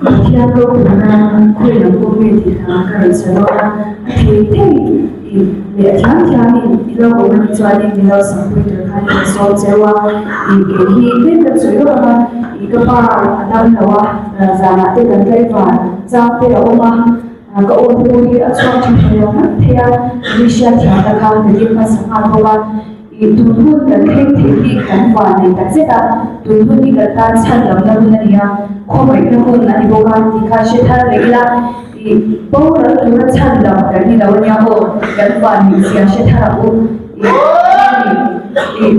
Pathian ropui nan khawi lam pawh nge tih hna ka rawn sa dawn a, a thei thei i leh a thiam thiam in i lo awm a nih chuan in min lo sakpui tur khan in sawm cheu a, i kei hi tlem kan sawi lawk ang a, i ka pa a dam lo a, zanah te kan tlaivar chang te a awm a, ka aw te pawh hi a chhuak tha thei lo mai thei a, mi hriatthiamna kha ka dil hmasa nghal bawk a. Ih tun hun kan thleng theih hi kan van nei tak zet a, tun hun hi kan tan chhan lamna hun a ni a, khawngaihna hun a ni bawk a tih kha hre thar leh ila, ih boral tura chhan lam kan ni lo a nia aw, kan van nih zia hre thar ang u. Ih ih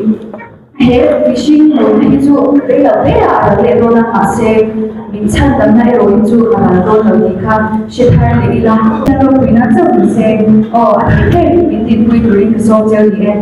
he mihring hlawhna hi chu rei lo hle ah a ral leh dawn a, mahse min chhan lamna erawh hi chu a ral dawn lo tih kha hre thar leh ila. Kan ropuina chauh ni se aw a theih theih min dinpui turin ka sawm cheu ni e.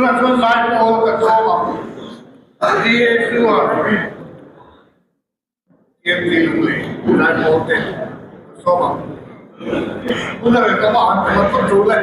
Tunah chuan zaipawl ka sawm ang. DASU-a TMC Lunglei zaipawl te ka sawm ang. Hun a reng ka mah han tum a phawt tul e.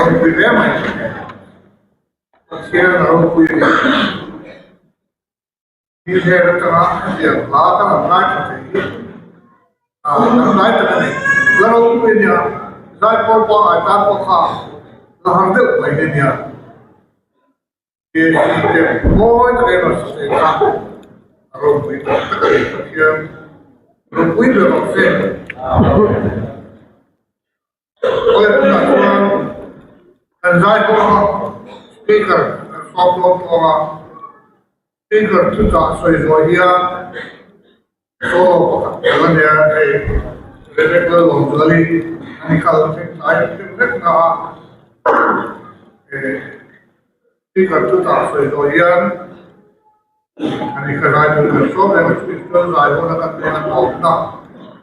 Ropui hle mai. Pathian a ropui a ni. Hrilhel atanga hetiang hla ka rawn ngaithla thei hi a dang lai tak a ni. La ropui a nia, zaipawl pangngai tan pawh kha la har deuh mai hi a nia. He te mawi tak em a sa thei kha a ropui tak tak a ni. Pathian ropui ber rawh se. Awle tunah chuan kan zai pawh kha speaker kan sawm dawn tawng a, speaker chutah sawi zuai hian solo pakhat tel a nia hei Rebecca Lawmzuali a ni kha lo thleng tlai deuh hlek na a speaker chutah sawi zuai hian a ni kha zai tur kan sawm reng a chutih chuan zai huna kan hmel a tawpna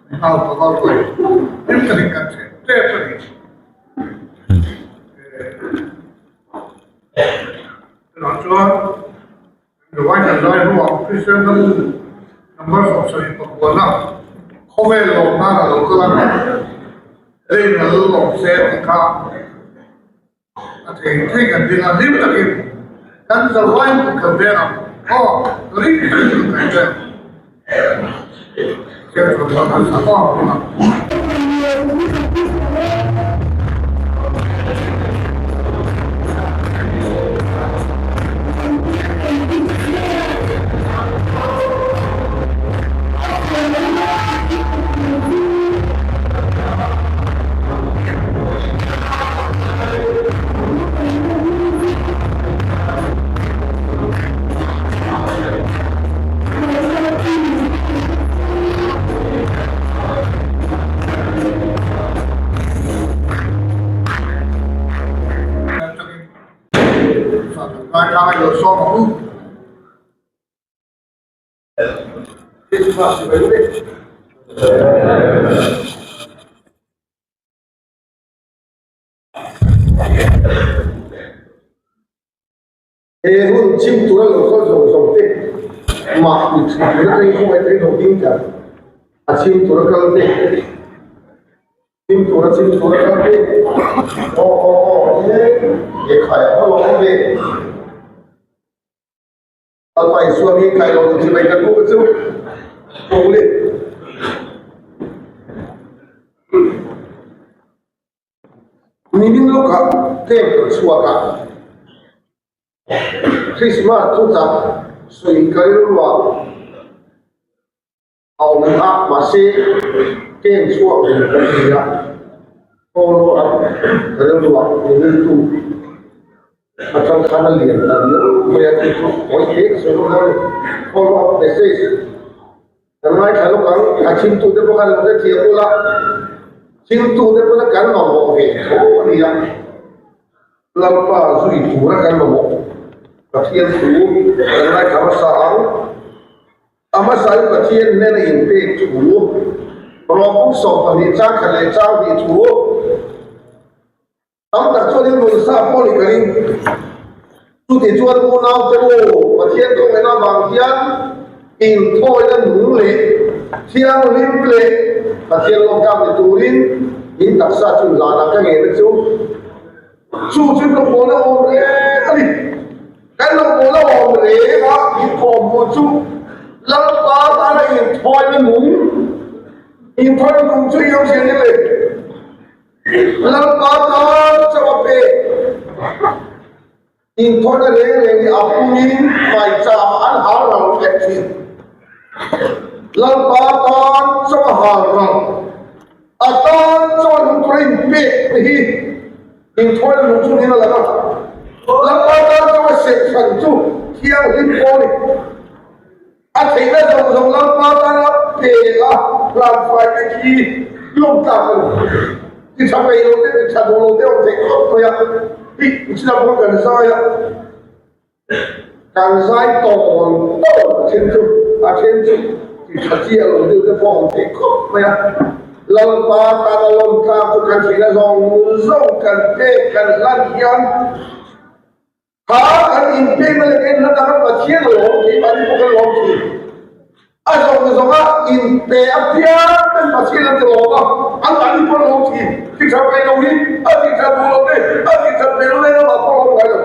ni nghal ta vak mai hlim takin kan chhe tep a ni. Tunah chuan Dubai kan zai hnuah Kristian ram number 75 na khawvel lawm nan a lo kal a, lei nal lawm se tih kha A thei thei kan ding a, hlim takin kan zavai kut kan veng ang. Aw, ring takin kut kan veng. Pathian chuan kan han sa aw ang a. He hun chim tura lo kal zawng zawng te mah ni thin tura teng khawngaih takin ho ding tlat a chim tura kal te chim tura chim tura kal te aw aw aw he he khai a lo ve Lalpa Isua mi kai lo chu chibai kan buk a chu kawng le. Nimin lawkah tlem kan chhuak a, Christmas chutah sawi ka rilruah a awm a, mahse tlem chhuak ve kan ni a, follow up ka rilruah nimin tu atang khan a lian ta viau mai a, chu chu hawi hle ka sawi dawn a ni, follow up message kan ngaithla lawk ang, a chhimtute pawh khan lo hrethiam ula, chhimtute pawh kan mamawh ve tho a ni a. Lalpa zui tura kan mamawh Pathian thu kan ngaithla hmasa ang. A hmasain Pathian hnena inpek thu, Rawpuk 12 chang khat leh chang hnih thu tam tak chuan in rawn sa pawh a ni ka ring. Chuti chuan unaute u, Pathian kawngena avang hian inthawina nung leh thianghlim leh Pathian lawmtlak ni turin in taksa chu zanah ka ngen a chu. Chu chu ka pawl a awm reng a ni. Kan lo pawl a awm reng a, in kawmhmuh chu Lalpa tana inthawina nung, inthawina nung chu i awmzia ni le. Lalpa tan chaw a pek. Inthawina reng reng hi a pungin hmaicham an hal ral vek thin. Lalpa tan chaw a hal ral. A tan chaw a lung tura inpek te hi inthawina lung chu niin a lang a. Lalpa tan chaw a sehchhan chu thianghlim pawh a ni. A theihna zawng zawng Lalpa tana pe a hlanfai te khi lawm tlak a ni. Ti tha peih lo te, ti tha duh lo te awm theih khawp mai a, hi china pawh kan zai a, kan zai tawn tawn a then chu, a then chu ti tha chiah lo deuh te pawh awm theih khawp mai a. Lalpa tana lawm tlak chu kan theihna zawng zawng kan pek kan hlan hian, Kha kan inpekna leh kan inhlat anga Pathian a lawm thei, mahni pawh kan lawm thei. A zawng zawnga inpe apiang te An Pathian an ti lawm a, an mahni pawh an lawm thin. Ti tha peih lo hi a ti tha duh lo te, a ti tha peih lo te lamah pawh a lawm ngai lo.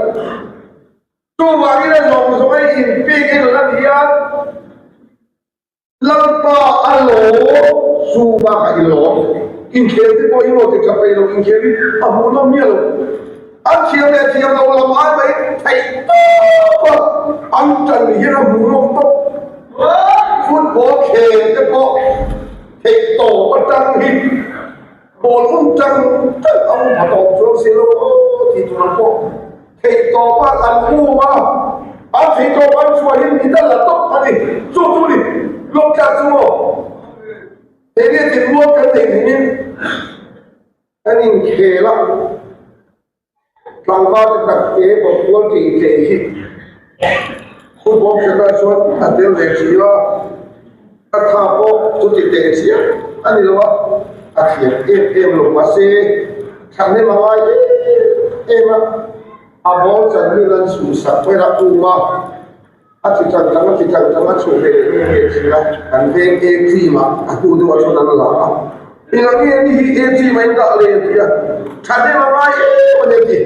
Chuvangin a zawng zawng a inpek en lan hian Lalpa a lawm chu bakah i lawm. Inkhel te pawh hi maw ti tha peih lo inkhel hi a hmuhnawm miah lo. An thiam leh thiam lo lam ai mai theih tawp a, an tan hian a hmuhnawm tawp. Football khel te pawh theih tawp atang hi ball um tang tang a um pha tawp chuang si lo aw tih tur ang pawh theih tawp a an um a, an theih tawp an chhuah hi mi dal la tawp a ni. Chu chu ni lawk tlak chu maw? He nia tinrual kan neih hmingin kan inkhel a. Tlangval te tak te bawkkual tih teh hi football khelh ah chuan a tel ve thin a, a tha pawh chuti teh chiah a ni lo a, a thiam em em lo mahse thahnem a ngai em em a, a ball chan vel an chhuhsak ber a um a, a ti tan tang a ti tan tang a chhuh ve leh nge nge thin a, kan veng A team ah a hnu deuh ah chuan an la a, engah nge ni hi A team ah in dah leh tih a thahnem a ngai em a ni a ti.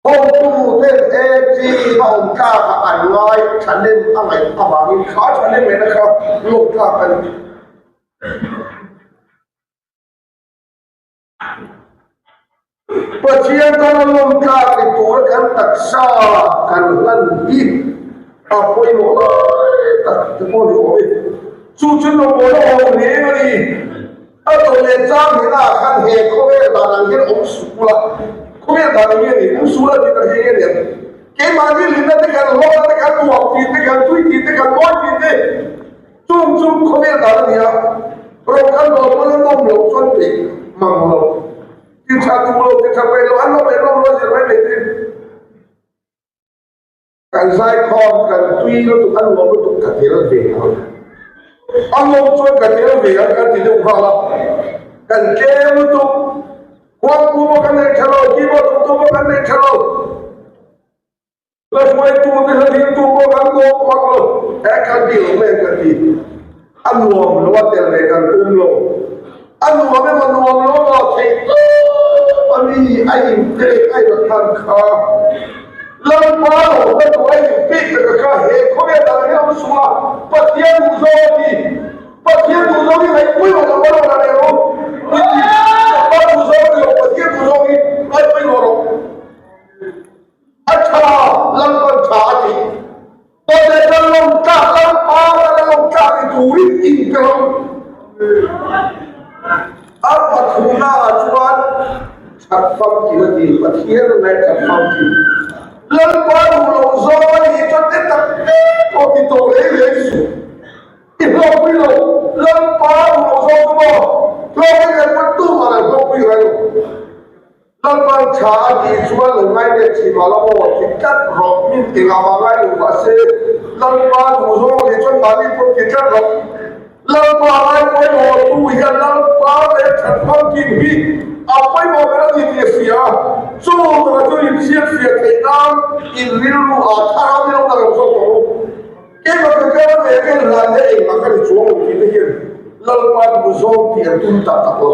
Hawngtu ten A team a awm tlak ah an ngai thahnem a ngaih avangin kha thahnem ngaihna kha lawm tlak a ni. Pathian tan a lawm tlak ni tura kan taksa kan hlan hi a pawimawh lai tak te pawh ni awm e. Chu chu nawmawna awm reng a ni. A tawh leh chang hina ah khan he khawvel dan ang hian awm suh ula, khawvel dan ang hi a ni, awm suh ula tih tak hi eng nge ni ang? Keimahni hlimna te kan hlawkna te kan uap tih te kan tui tih te kan mawi tih te, Chung chu khawvel dan a ni a, rawng kal lo pawn an awm loh chuan peih mang lo, ti tha duh lo, ti tha peih lo, an awm em awm lo a zir mai mai thin. Kan zaikhawm, kan tui lutuk, a nuam lutuk ka tel ve ang. A nuam chuan ka tel ve ang kan ti deuh nghal a, kan tlem lutuk, khuangpu pawh kan nei tha lo, keyboard tumtu pawh kan nei tha lo. La hruaitu te hla dingtu pawh kan dawm vak lo, he kan ti lo mai kan ti. A nuam lo a tel ve kan tum lo. A nuam emaw nuam lo emaw theih tawp a mi a inpek a inathan kha. Lalpa lo hla duh a inpek taka kha he khawvel dan hian awm suh a, Pathian duh zawng a ti. Pathian duh zawng hi ngaihpui rawh lalpa rawh la reng rawh. Lalpa duh zawng a ni lo, Pathian duh zawng hi ngaihpui rawh rawh. A tha, Lalpan tha a ti. Tawte kan lawm tlak, Lalpa kan lawm tlak ni turin in pe rawh. A pathumna ah chuan that famkim a ti, Pathian leh that famkim. Lalpa duh loh zawng a nih chuan te tak te pawh ti tawh reng reng suh. I hlawkpui lo, Lalpa duh loh zawng chu maw? Hlawk in kan hman tum a lo hlawkpui ngai lo. Lalpan tha a tih chuan lo ngai leh thin mah la aw ti tlat rawh, min ti ngah mah ngai lo mahse Lalpa duh zawng leh chuan mahni pawh ti tlat rawh. Lalpa ngai pawimawh tu hian Lalpa leh that famkim hi a pawimawh ber a ni tih a hria a, chu taka chu inchhiat fiah theih nan in rilru ah thlarau ni lo ta lo zawk tawh u. Keimah ka kal ve ka inhlan leh engmah ka ni chuang lo tih te hian Lalpa duh zawng tih an tum tak tak lo.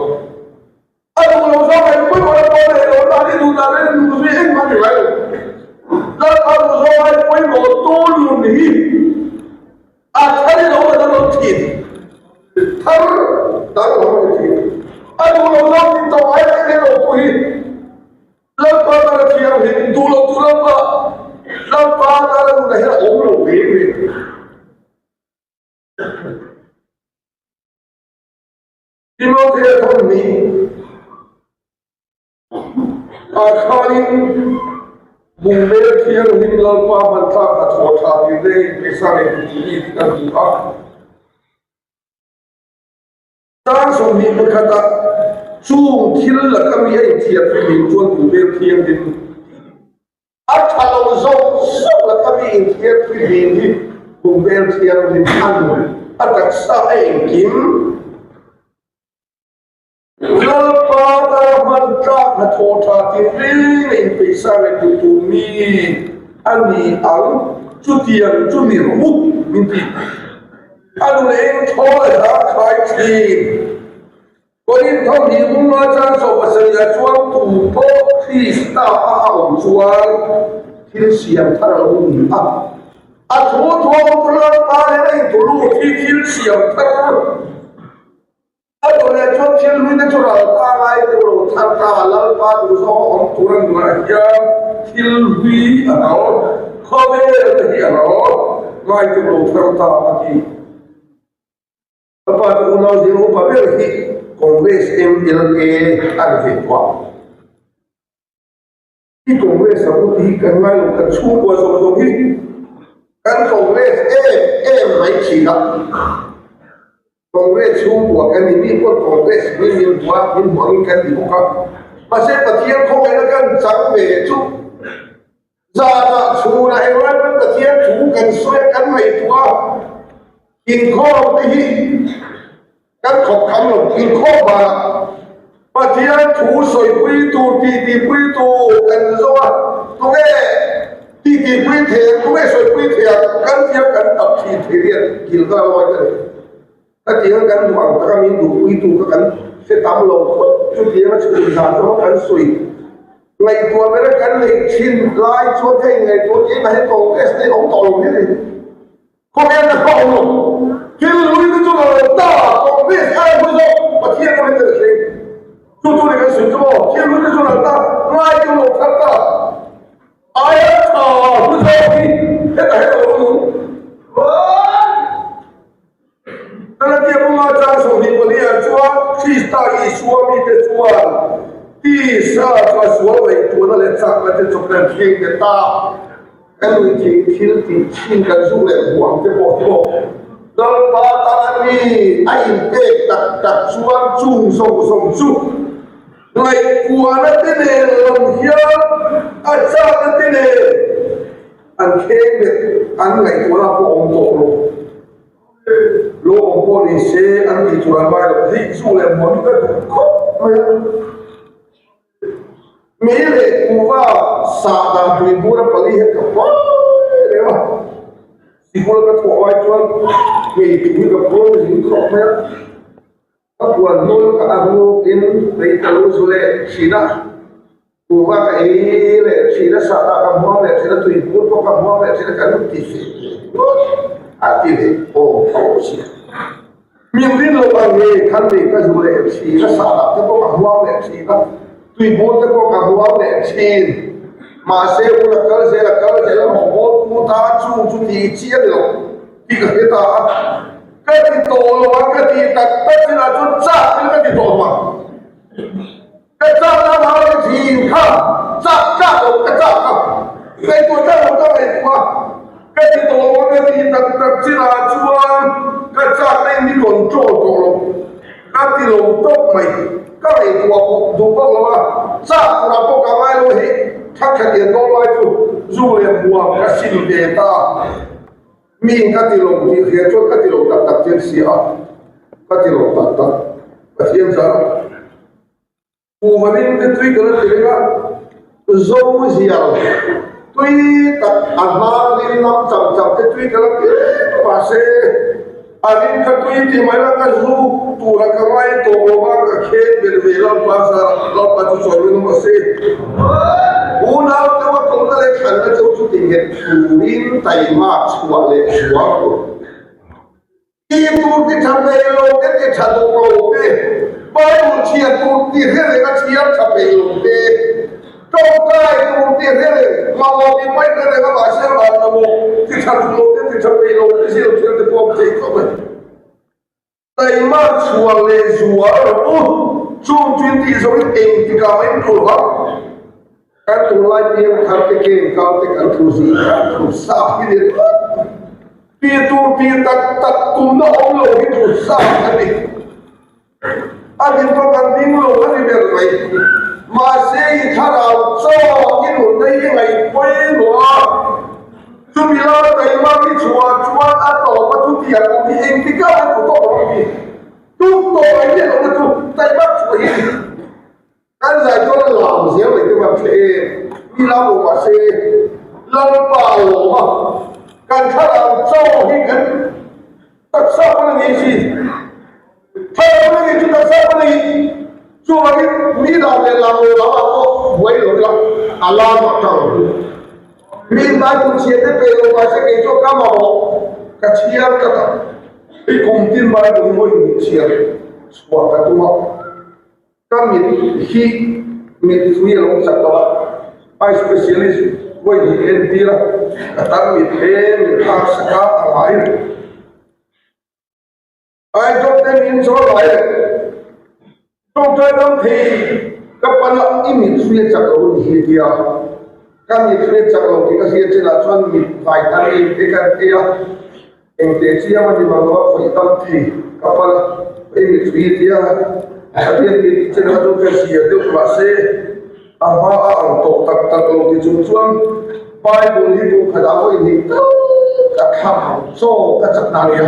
A duh lo zawk em pawimawh na pawh nei lo mahni duh dan in duh zui engmah ni ngai lo. Lalpa duh zawk ai pawimawh tu nun hi a thar in a awm a dang lo thin. Thar dang lo a ni thin. A duh lo zawk tih tawh ai eng eng lo tu hi Lalpa tan a thianghlim duh lo tu Lalpa Lalpa tan a nunah hian a awm lo ve ve. Timothea thawmhnih ah khanin Bungbel Thianghlim Lalpa hmanthlak a thaw tha tih leng pesa leh tih mi tih a hmu a. Tang 20 pakhatah chung thil laka mi a inthiar fihlim chuan Bungbel Thianghlim a tha lo zawk zawk laka mi inthiar fihlim hi Bungbel Thianghlim a nun a taksa a engkim Lalpa tana hman tlak hnathawh tha tinreng a inpeihsa leh duh tur mi a ni ang, chutiang chu ni rawh u min ti. A nun eng thawl a zang khai thin. Korinth hnih bunga chan 70 ah chuan tu pawh Krista a a awm chuan thil siam thar a lo ni a. A thu thuam chu Lalpa nen a inthu lut hi thil siam thar a duh leh chuan thil hlui te chu ral ta ngai deuh lo thar ta Lalpa duh zawng a awm tur a nunah hian thil hlui a ral, khawvel te hi a ral ngai deuh lo thar ta a ti. Ka pa te unau zir upa ber hi Congress MLA a ni ve tawh a. I Congress a put hi kan ngai lo, kan chhungkua zawng zawng hi kan Congress em em mai thin a. Congress chhungkua kan ni, mi pawh Congress min min hmu a, min hmu angin kan ti bawk a. Mahse Pathian khawngaihna kan chang ve chu zanah chhunah englai pawn Pathian thu kan sawi a, kan ngaihtuah a, inkhawm te hi Kan khawp kham lo inkhawm banah Pathian thu sawipui tur titipui tur kan zawng a, tunge titipui thei ang, tunge sawipui thei ang, kan thiam kan tap thin thei riat Gilgal lawi ka ni. Khatiang kan duh ang taka min duhpui tu kha kan hre tam lo phawt, chutianga chhun zan chu kan sawi ngaihtuah bera kan neih thin lai chuan ka inngaihtuah keimah hi Congress te awm tawh lo hian a ni. Khawvel na kha awm lo. Thil lui te chu lo ta Congress ai pawh zawk Pathian ram hian ka thleng. Chu chu ni kan sawi chu maw? Thil lui te chu lo ta ngai chu lo thar ta aia tha hlu zawk hi heta heta lo nung. Galatia bunga chang 24 ah chuan Krista Isua mite chuan tisa chu a sual ngaihtuahna leh chakna te chawp nen thleng te ta. Kan ui thing thil tih thin kan zu leh huang te pawh hi maw Lalpa tana mi a inpek tak tak chuan chung zawng zawng chu ngaihtuahna te nen lo hian a chakna te nen an kheng leh an ngaihtuahna pawh awm tawh lo. Lo awm pawh ni se an tih tur an ngai lo. Hei zu leh muan hi ka duh khawp mai a. Mei leh kuhva sah dan tui bur a pali hian ka pai reng a, sikul ka thawh lai chuan mei tui hi ka pawm zing khawp mai a, ka puan hnuai ka a rukin mei ka lo zu leh thin a, kuhva ka ei leh thin a, sah dah ka hmuam leh thin a, tui bur pawh ka hmuam leh thin a, kan ti feh ve ngawt a ti leh awm tho si a. Min rin loh ang nge khan mei ka zu leh thin a, sahdah te pawh ka huam leh thin a, tuibur te pawh ka huam leh thin. Mahse hun a kal zel a kal zel a, rawngbawl tu tan chung chu tih chi a ni lo tih ka hre ta a. Ka ti tawh lo a, ka tih tak tak chinah chuan chak in ka ti tawh lo ang. Ka chak na vang a thin kha chak chak lo ka chak a, ngaihtuah chak lo ka ngaihtuah a, ka ti tawh lo a ka ti tak tak chinah chuan ka chak na in mi control tawh lo, ka ti lo tawp mai, ka ngaihtuah pawh duh bawk lo a, chak turah pawh ka ngai lo hei thakhat lian dawn lai chu zu leh muang ka sim ve ta. Mi ka ti lo tih hria chuan ka ti lo tak tak chiang si a, ka ti lo tak tak. Pathian zar Kuhvarin te tui ka la ti reng a, zo zial tui tak a hnar rin lam cham cham te tui ka la ti reng a, mahse a rin kha tui ti mai la ka zu tura ka ngai tawh lo a, ka khen ber ve Lalpa zarah Lalpa chu sawi rin awm a si. Unau deuh a tawhna leh thlanna cheu chu tinghet turin taimak chhuah leh sual tur. Ti tur ti tha peih lo te, ti tha duh lo te, Bible chhiar tur ti hre reng a chhiar tha peih lo te, tawngtai tur ti hre reng, mamawh ti paih hre reng a mahse van mamawh ti tha duh lo te, ti tha peih lo te, zir thil te pawh a thei khawp mai. Taima chhuah leh zual rawh u, chung chu in tih zawhin engtikah mah in tul vang. Kan tunlai piang thar te ken kau te kan thu zing kan thu sa hi ni ringawt. Ti tur ti tak tak tumna awm lo hi thu sa a ni. A din pawh kan ding lo a ni ber mai. Mahse i thlarau chaw i nunna hi ngaihpawimawh a. Chumi lama taima hi chhuah chuan a tawp a chutiang awm hi engtik ah an tawp ang tih tum tawh mai miah lohna chu taima chhuah hi a ni. Kan zai chuan a lam zel mai te van hre em, mi lam lo mahse Lalpa a lawm a, kan thlarau chaw hi kan taksa. hi lar leh lar lo lam ah pawh buai lo ila a lar mah ta lo. Mi Bible chhiar te pe lo mahse kei chuan ka mamawh ka chhiar tlat a, i kum tin Bible hi hawi hnih chhiar chhuah ka tum a, ka mit hi mit thui a lo chak lo a, eye specialist hawi hnih entir a, ka tan mit te min thlak sak a, a ngai. Ai dawt te min chawl lai le tawngtai dam thei ka pan a i mit hria chak lo ni hi tia ka mit hria chak lo tih ka hria chin ah chuan mit vai tan em te kan ei a eng te chiang a ni mang lo a khawih dam thei ka pan a i mit hria tia ka hriat tih chin ah chuan ka zia deuh mahse a hma a ang tawh tak tak lo ti chung chuan Bible hi kum khat ah vawi hnih tal ka thlam ang chaw ka chak na nia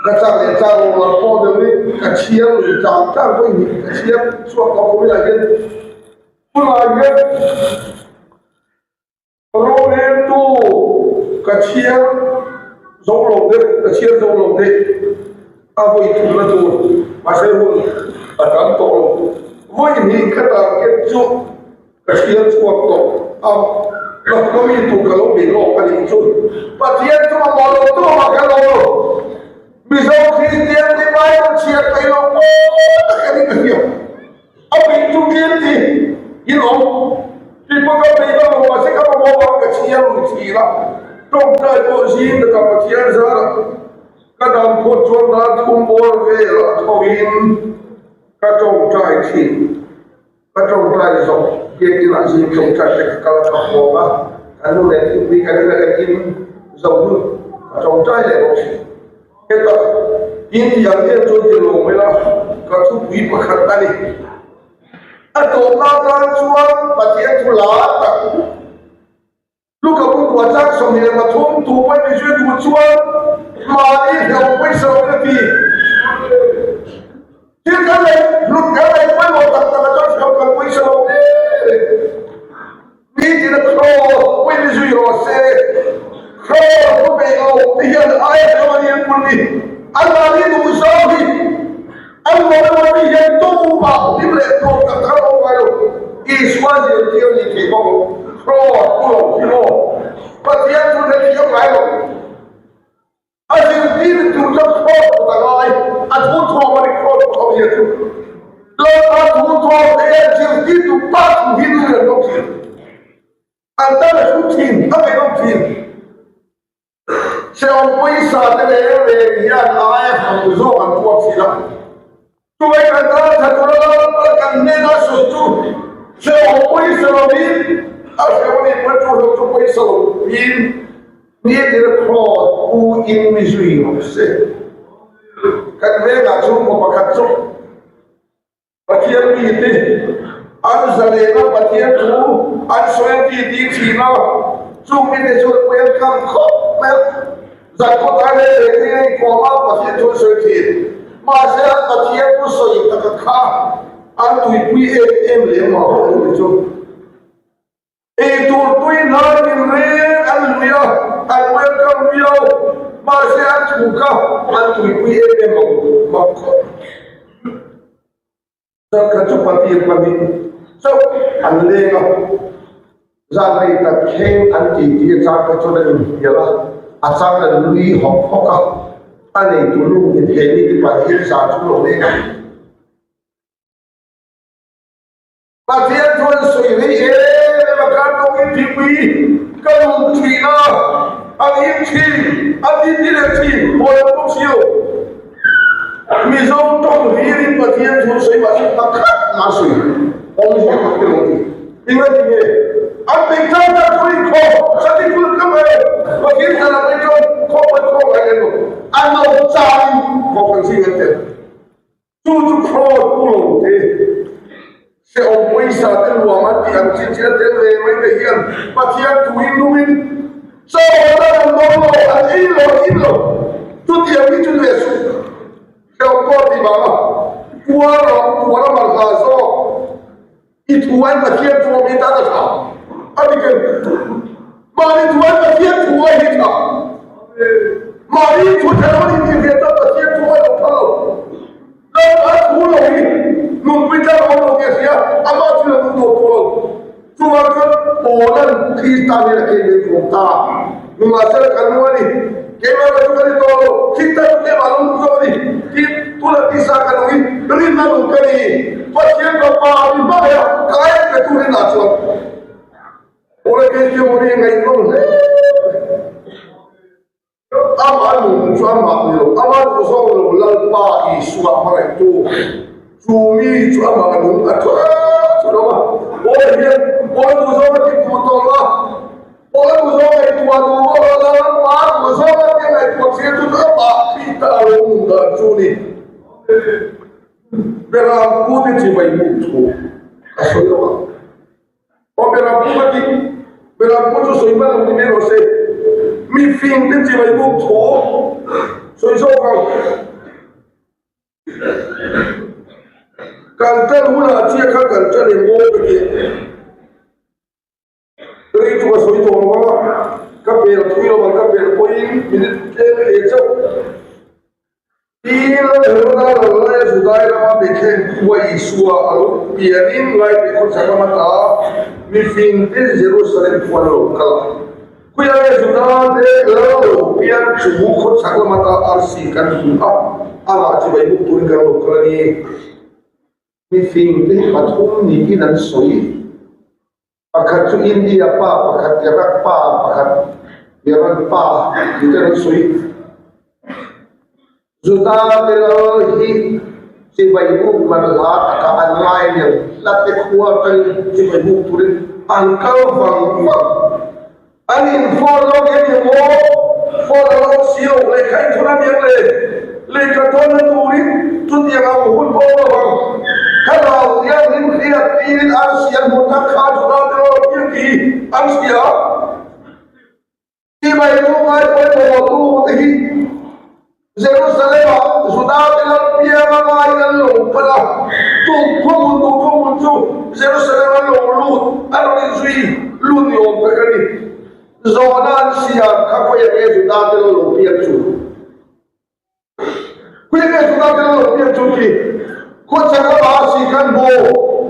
ka chak leh chak lo lam pawh deuh in ka chhiar lui tlang tlang vawi hnih ka chhiar chhuak lo khawp in ah hian tunah hian Roreltu ka chhiar zo lo deuh ka chhiar zo lo deuh a vawi thumna tur mahse hun a tam tawh lo vawi hnih ka target chu ka chhiar chhuak tawh a ka ka mi tur ka lo bei lawk a nih chu Pathian chu mamawh lo tu a ka lo lo Mizo Kristian te Bible chhiar peih lo pawh tak a ni ka hria. A peih chu tlem ti in awm. Tih pawh ka peih lo mahse ka mamawh vang ka chhiar lui thin a. Tawngtai pawh zing taka Pathian zarah ka dam phawt chuan ral thum bawr vel a tho in ka tawngtai thin. Ka tawngtai zawk biakin ah zing tawngtai te ka kal a ka hawng a, ka nu leh thingpui kan in a kan in zo hun ka tawngtai leh bawk thin. Heta in tih ang em chuan ti lo mai la, ka thupui pakhat a ni. A tawpna atan chuan Pathian thu lar tak Luka bukua chang 23 tu pawhin min zui duh chuan mahni hlauh pawisa lo ka ti. Thil kan lei hlut kan lei pawimawh tak tak ah chuan hlauh kan pawisa lo hle. Mi tina kraws pawhin mi zui rawh se. Kraws pu peih lo te hian aia hlauh a ni an pun ni. An mahni duh zau hi an mawh emaw mi hian tumah hlim leh nuam tak tak an awm ngai lo. Isua zirtir a ni thei bawk lo. Kraws pu lo hi maw Pathian chu hrethiam ngai lo. A zirtir tur chuan kraws kut a ngai, a thu thuam a ni kraws kut awmzia chu. Lalpa thu thuam te hian zirtir tu pa thu hi nu an bawk thin. An tan a thu thin, a ngaihnawm thin. Hrehawm pawisa te reng reng hian aia hang zawk an tuar thin a. Chuvai kan tan tha tura Lalpa kan hnena sawi chu hrehawm pawisa lovin a hrehawm a nih pawn chu hlauh chu pawisa lovin nitin kraws pu in mi zui rawh se. Kan vengah chhungkaw pakhat chu Pathian mite an zalena Pathian thu an sawi a ti ti thin a, chung mite chuan welcome khawp mai a. Zan khawtlai leh lehkha in a inkhawm a, Pathian thu an sawi thin. Mahse an Pathian thu sawi taka kha an tuipui em em leh mah pawh lo ni chu. Eitur tui hnai min reng an lui a, an welcome viau. Mahse an thu kha an tuipui em em lo mah khawp. Zan khat chu patir pahnih chauh an leng a, zan rei tak thleng an ti tih a chang te chuan an inhnial a, a chang an nui hawk hawk a, a neitu nu in he mi te pahnih hi zan chu lo leng a. Pathian chuan sawi rei em em a, kan tawngin thingpui ka lum thin a, an in thin, an in ti leh thin, hawi an bawk si lo. Mizo tawng hlirin Pathian chu sawi mahse pakhat mah sawi awmzia ka hre lo ti. Engati nge? An peih tlang tak chu inkhawm sati kul ka mai lo. Pathian zan ah mai chuan khawm an khawm ngai lem lo. An lo changin khawm an zing an tel. Chu chu fraud pu lo te, hrehawm pawisa te nuam an tih ang chin chin a tel ve mai te hian Pathian tuin lumin chaw an la rawn dawn lo, an ei lo, an in lo. Chutiang hi chu leh suh hrehawm pawh a ti vang a, puar rawh, puar a man hla zawk. I thu ai Pathian thu awm hi tan a tha a ni ken. Mahni thu ai Pathian thu ai hi tha. Mahni thu tha lo ni tih hriat chuan Pathian thu ai lo phal lo. Lalpa thu lo hi nunpui tlang a awm lo tih a hria. Amah thil a nung tawh tawh lo. Chuvang chuan Paula'n Krista nen a keng ve khawm ta. Nimahsela kan nung a ni. Keimah erawh chu ka ni tawh lo. Krista chu keimah lo nung zawk a ni. Tin, tuna tisa ka nung hi rinna nung ka ni. Pathian Fapa a mi hmangaih a, ka en ve tu rinah chuan Paula kei chu emaw ni ngaihnawm hle mai. Amah nung chu amah ni lo, amah duh zawk lo Lalpa Isua hmangaihtu chu mi chu amah nung a tha chu lo a. Paula hian Paula duh zawk a ti duh tawh lo a, Paula duh zawk ngaihtuah duh bawk lo, Lalpa duh zawk a ti ngaihtuah thil chu amah Krista a lo nun dan chu ni. Beram pute chibai buk thu a sawi lo a. Aw Beram pu ka ti, Beram pu chu sawi hman lo ni mai rawh se. Mi fing te chibai buk thu sawi zawk ang. Kan tan hunah chiah kha kan tan eng aw ka ti. Rei chu ka sawi tawh lo a, ka pel thui lo ang ka pel pawhin minute tlem leh chauh. Tin, Heroda ral laia Judai rama Bethlehem khua Isua a lo pianin Laite khawchhak lama ta mifingte Jerusalem khua an lo kal a. Khuia nge Judate lal lo pian chu khawchhak lama ta arsi kan hmu a, amah chibai buk turin kan lo kal a ni. Mifingte hi pathum niin an sawi. Pakhat chu India pa, pakhat Iraq pa, pakhat Iran pa tih te an sawi. Juda te lal hi chibai buk man hla takah an ngai nen hla te khua atangin chibai buk turin an kal vang vang. An in phone lo nge ni maw? Phone a lo si lo, lehkha in thawn a niang le. Lehkha thawn na turin chutiang ang hun pawh a awm lo ang. Thlarau Thianghlim hriat tirin an siam hmun kha kha Juda te lo piang tih hi an hria. Chibai lu ngai pawimawh tu te hi Jerusalem-ah Juda-te lal piang a ngaiin an lo kal a, tukphungun tukphungun chu Jerusalem an lo lut, an rawn inzui lut ni awm tak a ni. Zawhna an siam kha khawiah nge Juda-te lal lo piang chu? Khawiah nge Juda-te lal lo piang chu tih khawchhak lamah a si khan hmu,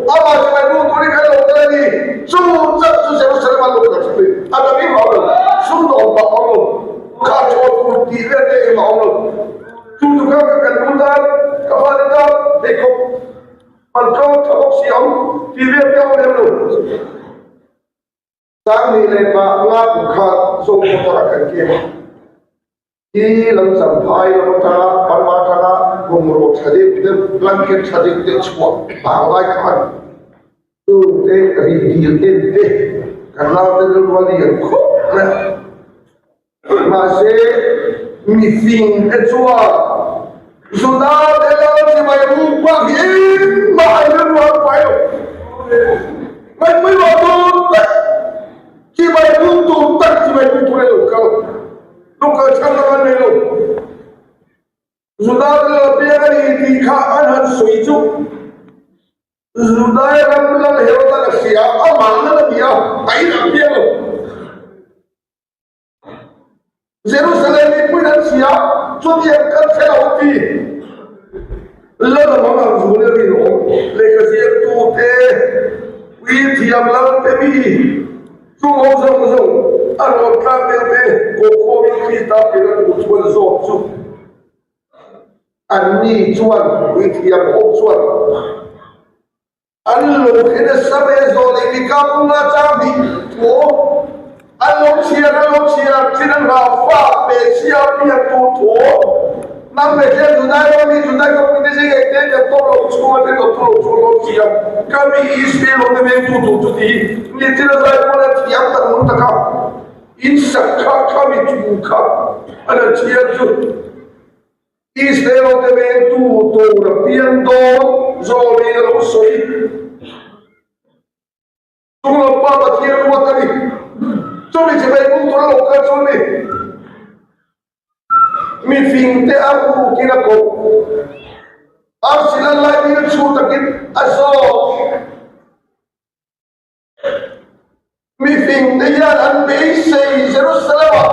amah chibai bu turin kan lo kal a ni. Chu chak chu Jerusalem an lo kal chu ni, a dang em a awm lo, sumdawng pah a awm lo. Kha chaw tur tih vel te engmah awm lo. Chu chu kha ka kan nu tan, ka fate tan pheikhawk man tlawm tha bawk si ang tih vel te a awm lem lo. Sanghnih leh pah nga kum kha Zo motor a kan kem a. Hi lam champhai lam atanga Burma atanga bungraw tha deuh deuh blanket tha deuh deuh chhuah vanglai khan Chungte ri dil en te kan naute rilru a lian khawp mai a. Mahse, mifing te chuan Juda te lal chibai ruk bak hi engmah an rilru an pai lo. Ngaihpui mah tur tak, chibai ruk tur tak chibai ruk tur a lo kal. Lo kal chhan lam an nei lo. Juda te lal piang a ni tih kha an han sawi chu. Judai ram lal Herodan a hria a, amah lal a ni a, a inang piang lo. Jerusalem mipuiin an hria, chutiang kan hre lo ti. Lal a mang ang zun a rinawm, lehkha ziaktute, puithiam lalte mi, chung ho zawng zawng a rawn tlang deuh te, kawhkhawmin Krista pian a duh chuan zawk chu. Anni chuan puithiam ho chuan an lo hre nasa mai a, zawh leh mi kap bunga chang hnih thu an lo chhiar an lo chhiar thin an hlau fa Messia pian tur thu nang Bethlehem Judai ram mi Judai khawpui te zing eng te kan tawp lo chhung a te dawt lo chu lo chhiar ka mi Israel ho te veng tu tur chu ti hi ni thil a zai pawn a thiam tak nung taka in sak kha kha mi thu kha an han chhiar chu Israel te vengtu tur a piang dawn zawlin a lo sawi. Chung lam pa Pathian ruat a ni. Chumi chi mai bung tur a lo kal chu a ni. Mi fing te a rukin a koh. Arsi lan lai dil chhu takin a zawt. Mifing te hian an beisei Jerusalem-ah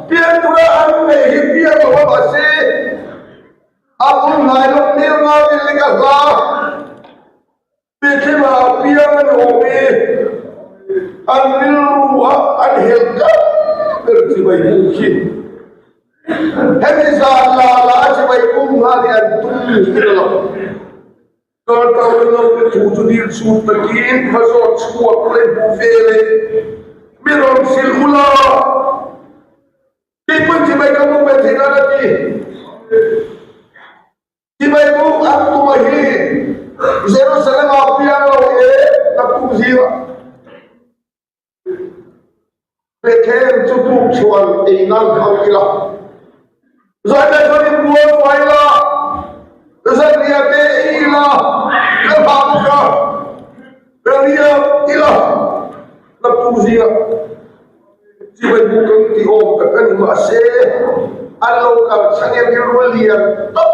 pian tura an neih hi piang lo a mahse a bul hnai lo hmel ngaiin lek a hla. Bethlehem-ah. An rilru a an hel kar ber chibai buk hi hemi zan la la a chibai buk nghal hi an tum niin a lang. Kartawna naute thu chu dil chhut takin va zawt chhuak leh hmu ve leh mi rawn hrilh ula. Keipawhin chibai ka buk ve thei nan a ti. Chibai buk an tuma hi Jerusalem ah piang lo e naktuk zingah Bethlehem chu tuk chhuan ei nan khang ila. Zaina chuan in bual fai la, zanriah te ei ila, ka hlah bawk a, ka riak ila naktuk zingah. Chibai bu kan ti awm tak a ni mahse an lo kal chhangel rilru lian tak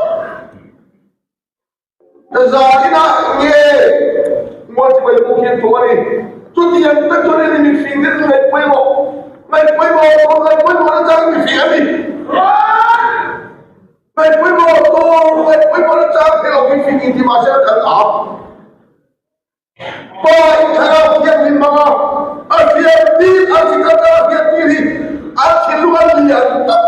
zainah nge maw chibai bu hian tum a ni. Chutiang tak chuan hei mifing te chu ngaih pawimawh ngaih pawimawh tur ngaih pawimawh na chang mifing a ni. Ngaih pawimawh tur ngaih pawimawh na chang thei lo mifing inti mahse kan a. Pa in thlarau thianghlim hmanga a hriattir a chi khat a hriattir hi a thinlung a lian tak.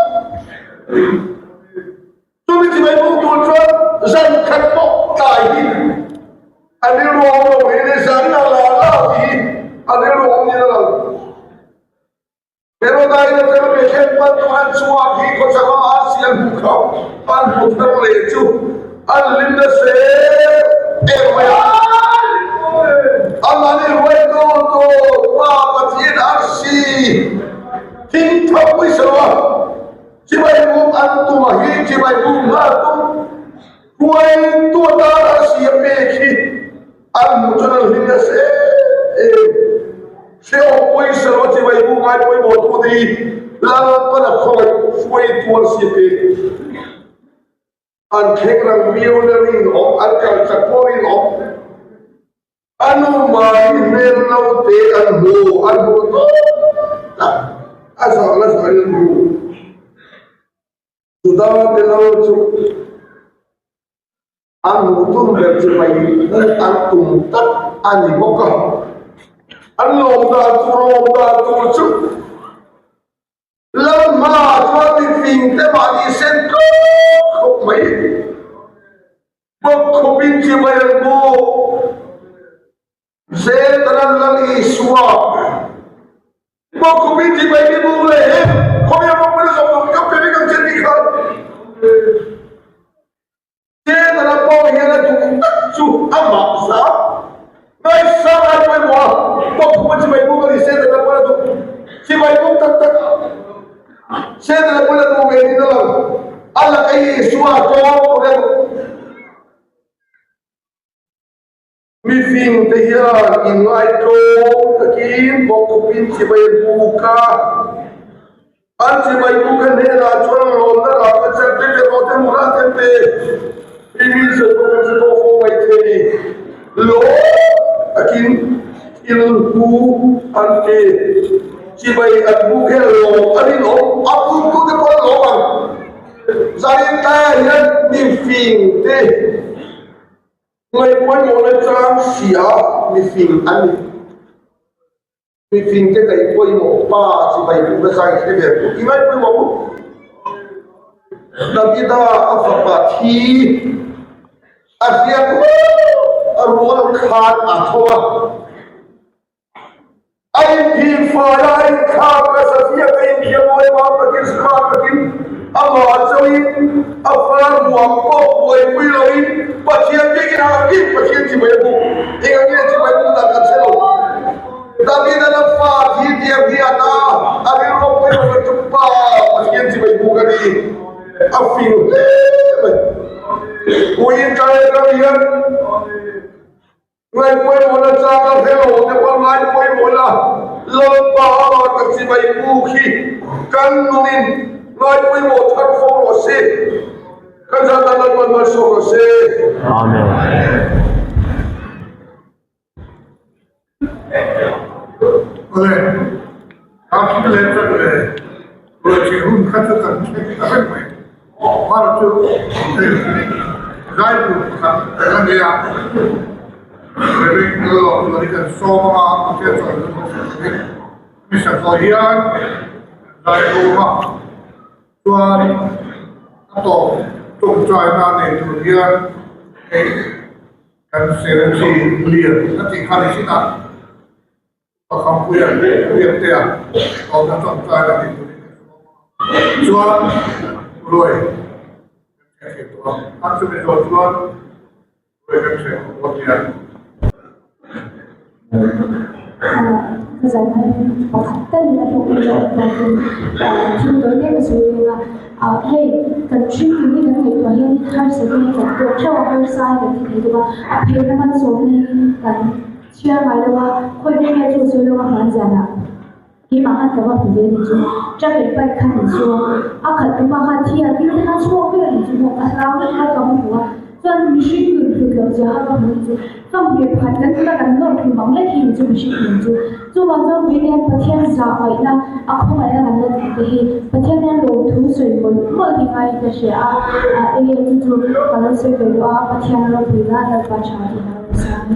Chumi chibai buk tur chuan zan khat pawh tlai hi a rilru a awm lo hi zan a la la tih hi a rilru a awm niin a lang. Herodain a fel ve thlen pan chu an chhuak hi khawchhaka a siam hmu kha an hmu thar leh chu an hlim nasa em mai a. Amah nih ruaitu tur Pa Pathian arsi thing thap pui sa lo a, chibai buk an tum a hi chibai buk nghal tum ruaitu atan arsi a pek hi An hmuh chuan an hlim nasa em em. Hrehawm pawisa lo chibai bu ngai pawimawh tu te hi Lalpan a khawngaih hruai tuar si pe. An thleng rang viau na rinawm, an kal chak pawh rinawm. A nu Mari hmel naute an hmu, an hmu tawp tak. A zah la zahin an hmu. Juda te lo chu. A hmuh tum ber chu mai an tum tak a ni bawk a, an lawm dan tur lawm dan tur chu Lalhma chuan mifing te mahni sen tlawk khawp mai bawk khawpin chibai an buk. Setanan Lal Isua bawk khawpin chibai mi buk leh he khawvel ropui zawng zawng ka pe vek ang che tih kha Setana pawh hian a duh tak chu amah za ngaihsang ai pawimawh a, bawk khuma chibai buk a ni. Setana pawn a duh chibai buk tak tak Setana pawn a duh ve niin a lang. A laka Isua tlawm tur a duh. Mifing te hian inngaihtlawm takin bawkkhupin chibai an buk a, an chibai buk a hnenah chuan lawmna rah ka chan te ve rawh te mura te pe mi min sawi pawh kan hre tawh fo mai thei. Lawm takin thil hu an pe. Chibai an buk hian lawm a rinawm, a buktute pawh an lawm ang. Zanin tlaiah hian mifing te. Ngaih pawimawhna chang hria mifing an ni. Mifing te ngaih pawimawh pa chibai duhna zai hre ve tur i ngaih pawimawh u. Davida a fapa thi a hriat a rual khan a tho a. A inphih fai a, a inthlak a, safiak a inthiam awi mam takin, smart takin, amah chauhin a far huam pawh buaipui loin Pathian biakin a bik Pathian chibai a buk. Eng ang nge chibai buk dan kan hre lo. David-a'n a fa thi tiang hi a na, a rilru a pawimawh ber chu Pa Pathian chibai buk a ni. A fing hle mai. Puiin tlai ram hian. Ngai pawimawhna chang a hre lo te pawh ngai pawimawhna Lalpa amah ka chibai buk hi kan nunin ngai pawimawh thar fo rawh se. Kan zat tan Lalpan malsawm rawh se. Amen. Awle, kha thil leh chat leh ruaitheh hun kha chu kan thleng ta vek mai. Mar chu hei zai tur pakhat kan la nei a, Reverend Lawm. Lawmzuali kan sawm anga Pathian chuan kan hmasa turin mi sak zawh hian zai rum a, chuan a tawp tawngtaina nei tur hian hei kan secretary lian a tih kha ni chin a. Pakhampuia Biaktea awmna tawngtaina nei turin ka sawm a, chuan Ruai kan hriat tawh a, an chumi zawh chuan Ruai kan hriat tawh dawn nia. Ka zai pakhat talin a hlawk in a awm bawkin thil tawi te ka sawi veng a, hei kan hring tih hi kan ngaihtuah hian harsa hi kan tawk theuh a, harsa hi kan ti thei bawk a, a phei lama sawmna hi kan Chhiar ngai lo a, khawi ber nge chu sawi lo a hman zanah keimah khan ka va hmu ve ni chu truck leh bike khan an su a, a khalh tuma khan thi a thil te khan chhuak vel ni chu maw ka hlau vek mai ka va hmu a, chuan mihring nun hlut loh zia kha ka hmu ni chu chawmhmeh pakhat kan kut a kan nawr thlu mang lek hi ni chu mihring nun chu chuvang chuan puii te hian Pathian zah ngaihna a khawngaihna kan la duh te hi Pathian hian lawmthu sawi mawlh mawlh hi ngai ka hria a, ah enge chu chu ka lo sawi ve duh a Pathian ropui nan Lalpa tha tih ka lo sawi.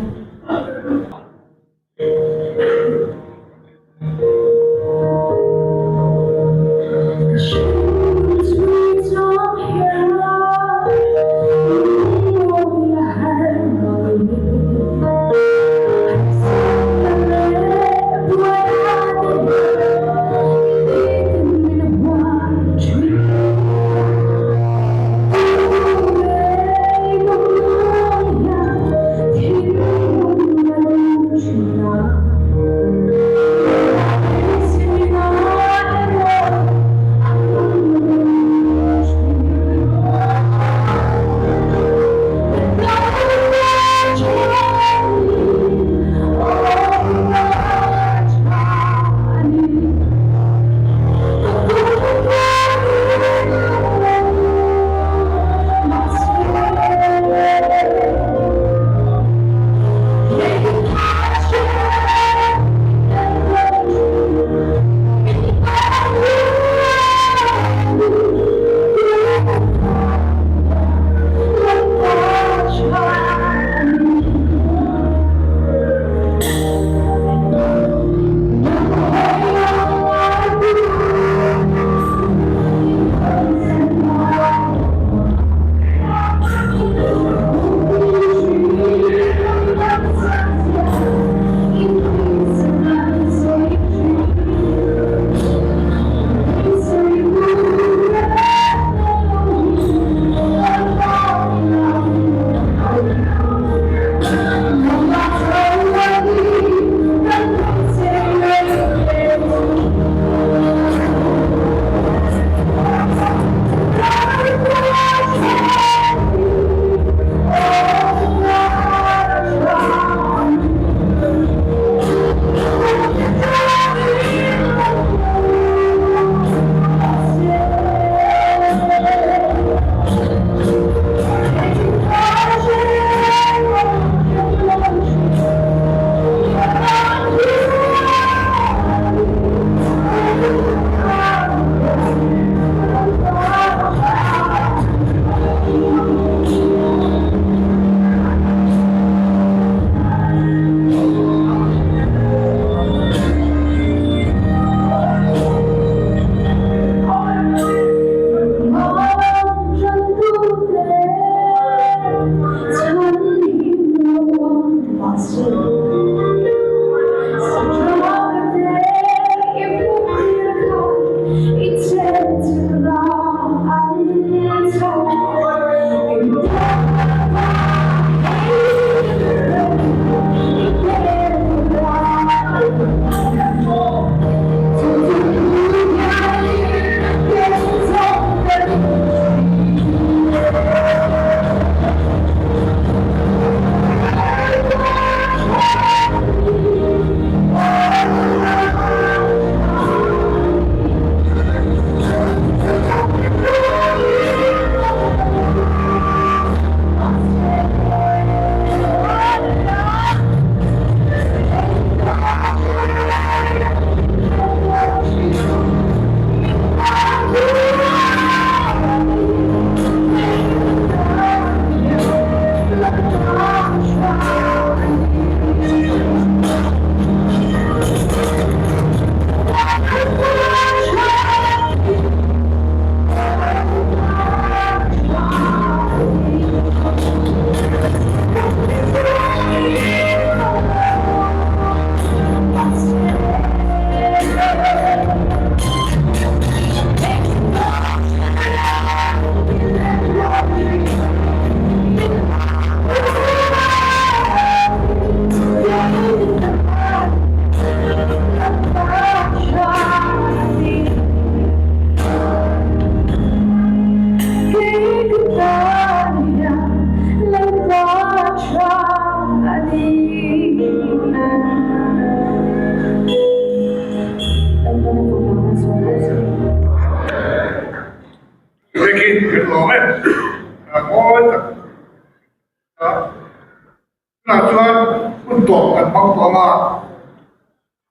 hian hun tawp kan hmang tawh ang a,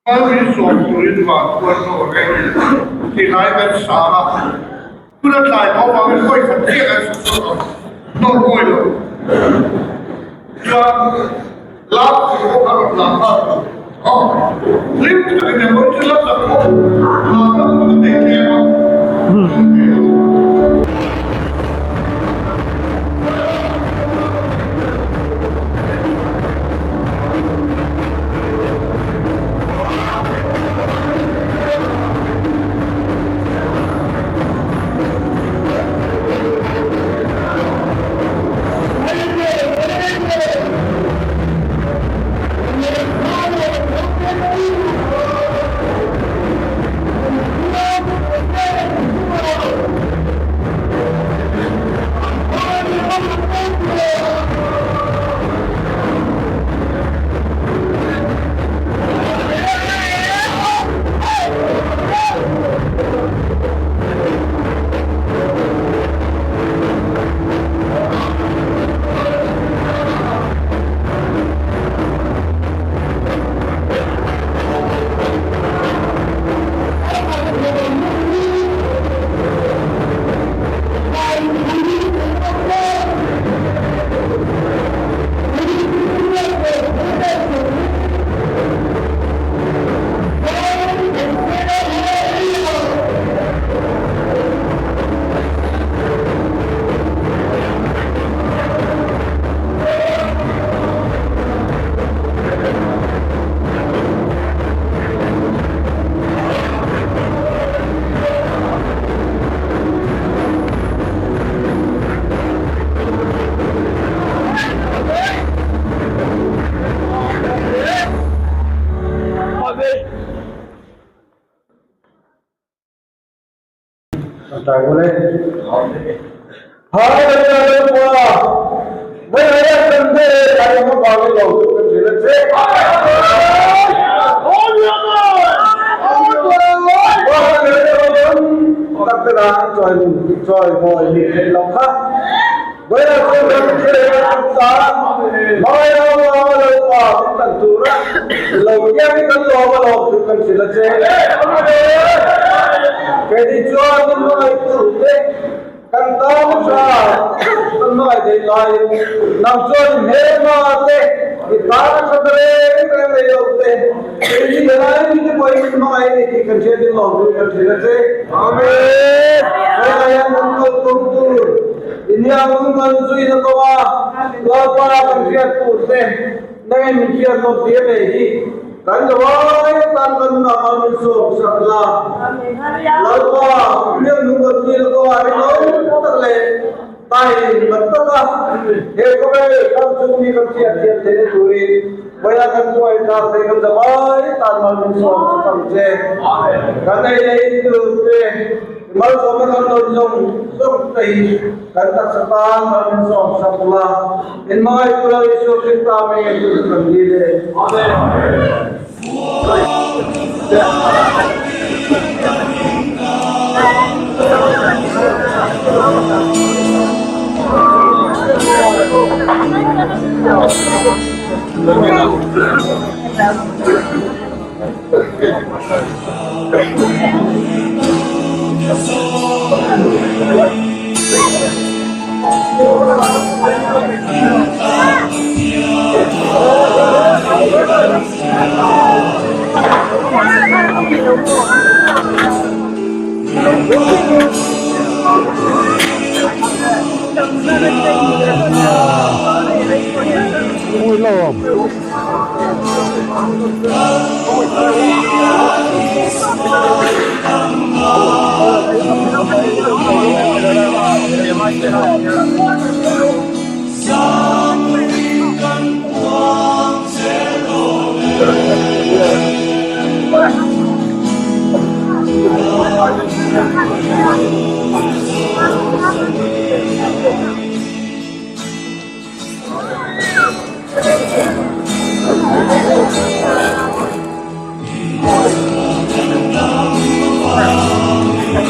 Mal min sawm turin van khuan rawh reng tih lai kan sang a, hun a tlai tawh avangin hawi khat chiah kan saw saw tawh hnawt mawi lo chuan lak tur pawh a rawn lang nghal tawh. Aw, hlim takin emaw chu la tak pawh lak na hun a nei tlem a.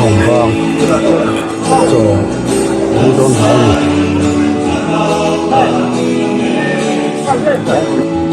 Thawmvang chaw ei dawn hnai a ni.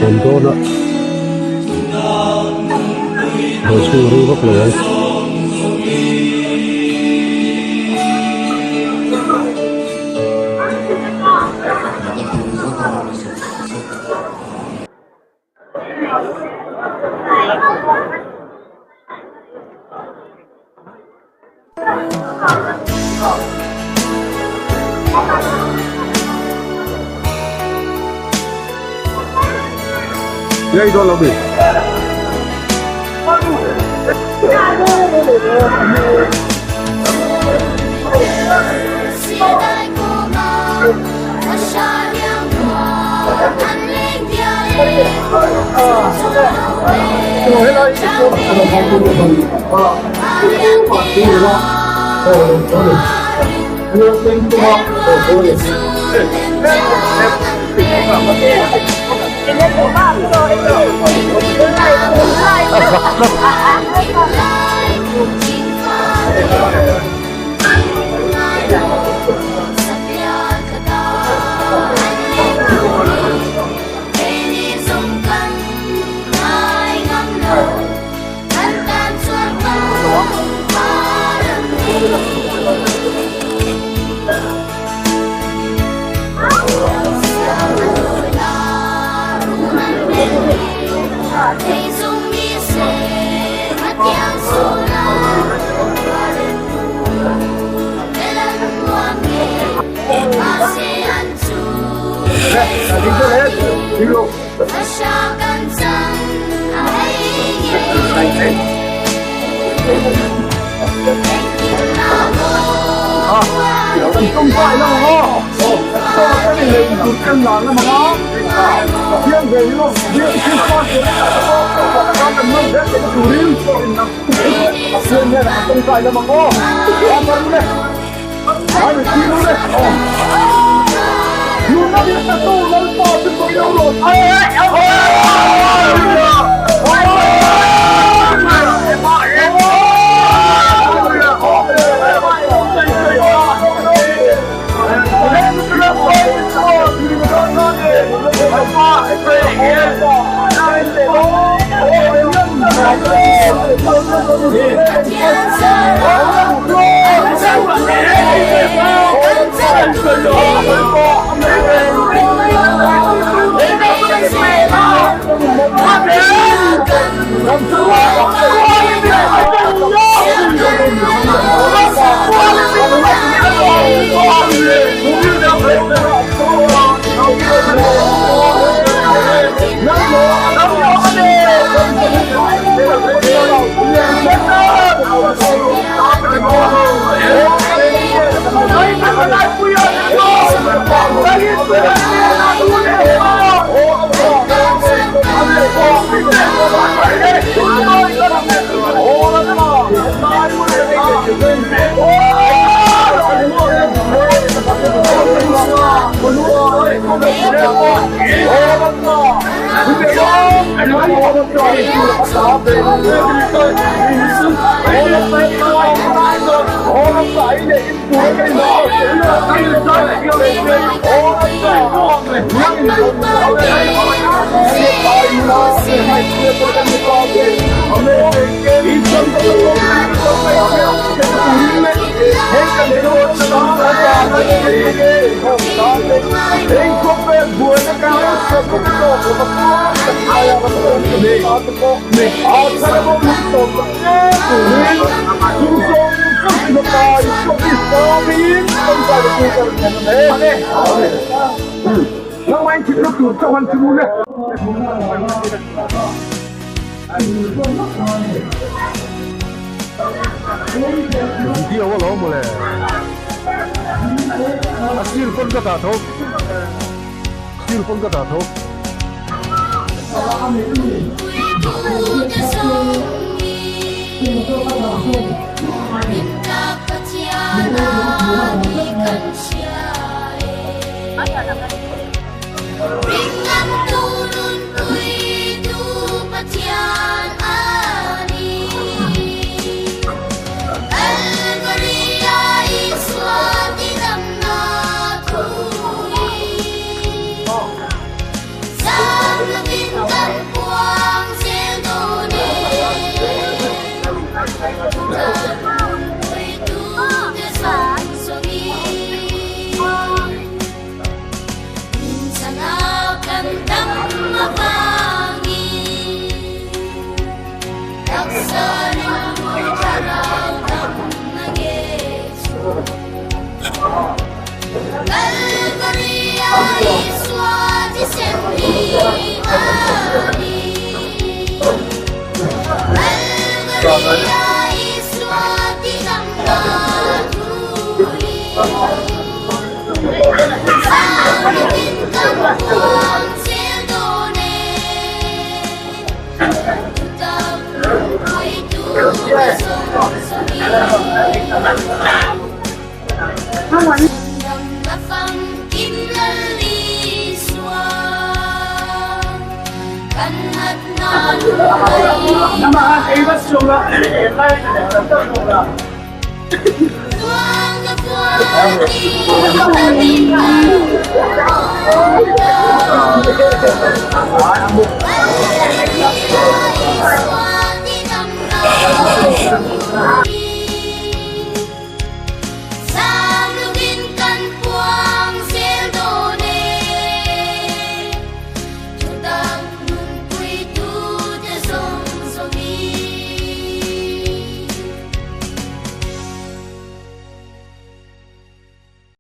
awm dawn a dawr chhung a rei vak lo ang. Ei dawn lo mi. Video a lo mawle a steel pawn ka dah tho steel pawn ka dah tho.